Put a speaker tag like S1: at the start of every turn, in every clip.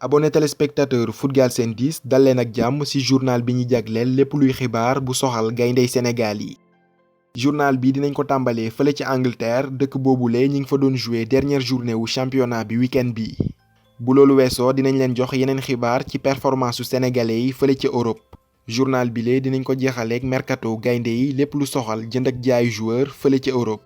S1: abonné téléspectateur Foot Galsen 10 dal leen ak jàmm ci journal bi ñu jagleel lépp luy xibaar bu soxal gayndey Sénégal yi. journal bi dinañ ko tàmbalee fële ci Angleterre dëkk boobule ñi ngi fa doon jouer dernière journée wu championnat bi week-end bi. bu loolu weesoo dinañ leen jox yeneen xibaar ci performance su sénégalais yi fële ci Europe. journal bi lee dinañ ko jeexaleeg mercato gaynde yi lépp lu soxal jënd ak jaayu joueur fële ci Europe.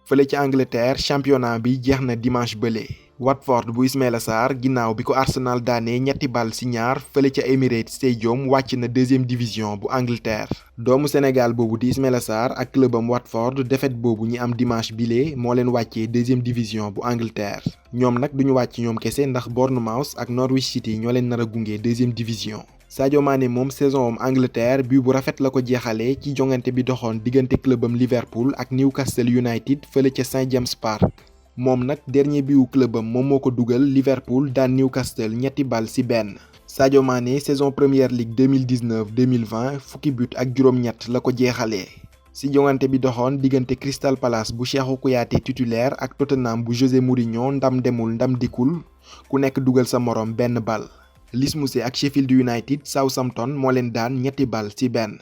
S1: fële ci Angleterre championnat bi jeex na dimanche bële. Watford bu Ismaïla Sarr ginnaaw bi ko Arsenal daanee 3-2 fële ca Emirates Stadium wàcc na deuxième division bu Angleterre. doomu Sénégal boobu di Ismaïla Sarr ak clubam Watford défaite boobu ñi am dimanche bile moo leen wàccee deuxième division bu Angleterre. ñoom nag duñu wàcc ñoom kese ndax Bournemouth ak Norwich City ñoo leen nar a gunge deuxième division. Sadio Mané moom saison am Angleterre bu rafet la ko jeexalee ci jongante bi doxoon diggante clubam Liverpool ak Newcastle United fële ca St James Park. moom nag dernier biwu clubam moom moo ko dugal Liverpool daan Newcastle 3-1. Sadio Mané saison Premier League 2019-2020 fukki but ak juróom-ñett la ko jeexalee. ci jongante bi doxoon diggante Crystal Palace bu Cheikhou Kouyaté titulaire ak Tottenham bu José Mourinho ndam demul ndam dikkul ku nekk dugal sa morom benn bal. Lys Mousset ak Sheffield United Southampton moo leen daan 3-1.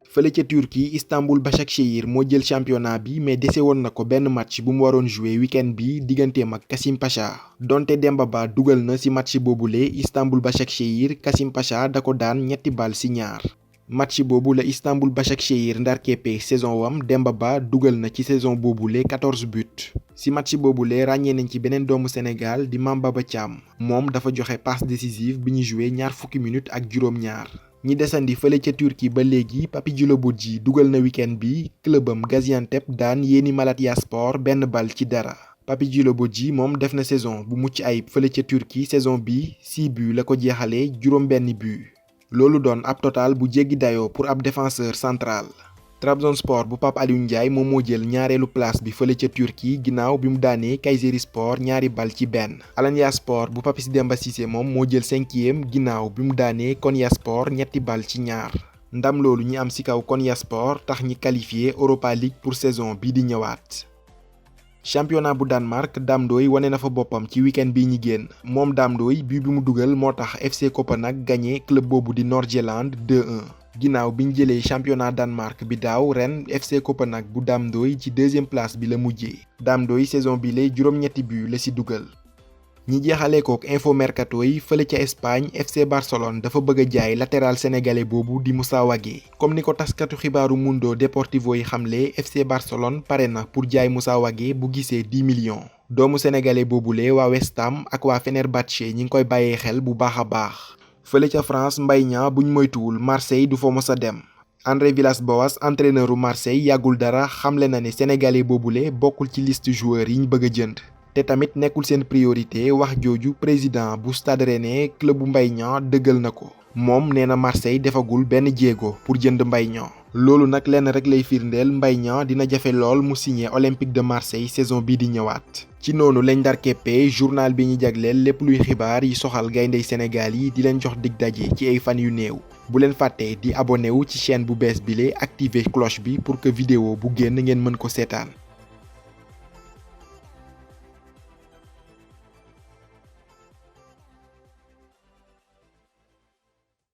S1: fële ca Turquie Istanbul Başakşehir moo jël championnat bi mais dese woon na ko benn match bu mu waroon jouer week-end bi digganteem ak Kasımpaşa. donte Demba Ba dugal na ci match boobule Istanbul Başakşehir Kasımpaşa da ko daan 3-2. match boobu la Istanbul Başakşehir ndar keppe saison wam Demba Ba dugal na ci saison boobule 14 buts. ci match boobule ràññee nañ ci beneen doomu Sénégal di Mame Baba Thiam moom dafa joxe passe décisive bi ñu joué ñaar fukki minutes ak juróom-ñaar. ñi desandi fële ca Turquie ba léegi Papy Djilobodji dugal na week-end bi clubam Gaziantep daan Yeni Malatyaspor 1-0. Papy Djilobodji moom def na saison bu mucc ayib fële ca Turquie saison bi 6 buts la ko jeexalee juróom-benn but. loolu doon ab total bu jéggi dayoo pour ab défenseur central. Trabzonspor bu Pape Aliou Ndiaye moom moo jël ñaareelu place bi fële ca Turquie ginnaaw bi mu daanee Kayserispor 2-1. Alanyaspor bu Papis Demba Cissé moom moo jël 5e ginnaaw bi mu daanee Konyaspor 3-2. ndam loolu ñi am ci kaw Konyaspor tax ñi qualifié Europa League pour saison bii di ñëwaat. championnat bu Danemark Dame Doy wane na fa boppam ci week-end bii ñi génn moom Dame Doy bi mu dugal moo tax FC Copenhague gagné club boobu di Nordsjælland 2-1. ginnaaw bi ñu jëlee championnat Danemark bi daaw ren FC Copenhague bu Dame Doy ci deuxième place bi la mujjee. Dame Doy saison bi lay juróom-ñetti but la ci dugal. ñi jeexalee kook info mercato yi fële ca Espagne FC Barcelone dafa bëgg a jaay latéral sénégalais boobu di Moussa Wagué. comme ni ko taskatu xibaaru Mundo Deportivo yi xamle FC Barcelone pare na pour jaay Moussa Wagué bu gisee 10 millions. doomu sénégalais boobule waa West Ham ak waa Fenerbahçe ñi ngi koy bàyyee xel bu baax a baax. fële ca France Mbaye Niang buñ moytuwul Marseille du fa mos a dem. André Villas-Boas entraîneuru Marseille yàggul dara xamle na ne sénégalais boobule bokkul ci liste joueurs yi ñu bëgg a jënd. te tamit nekkul seen priorité wax jooju président bu Stade Rennais club bu Mbaye Niang dëggal na ko. moom nee na Marseille defagul benn jéego pour jënd Mbaye Niang. loolu nag lenn rek lay firndeel Mbaye Niang dina jafe lool mu signé Olympique de Marseille saison bii di ñëwaat. ci noonu lañ ndar keppee journal bi ñu jagleel lépp luy xibaar yi soxal gayndey Sénégal yi di leen jox dig daje ci ay fan yu néew. bu leen fàttee di abonné wu ci chaîne bu bees bile activer cloche bi pour que vidéo bu génn ngeen mën ko seetaan.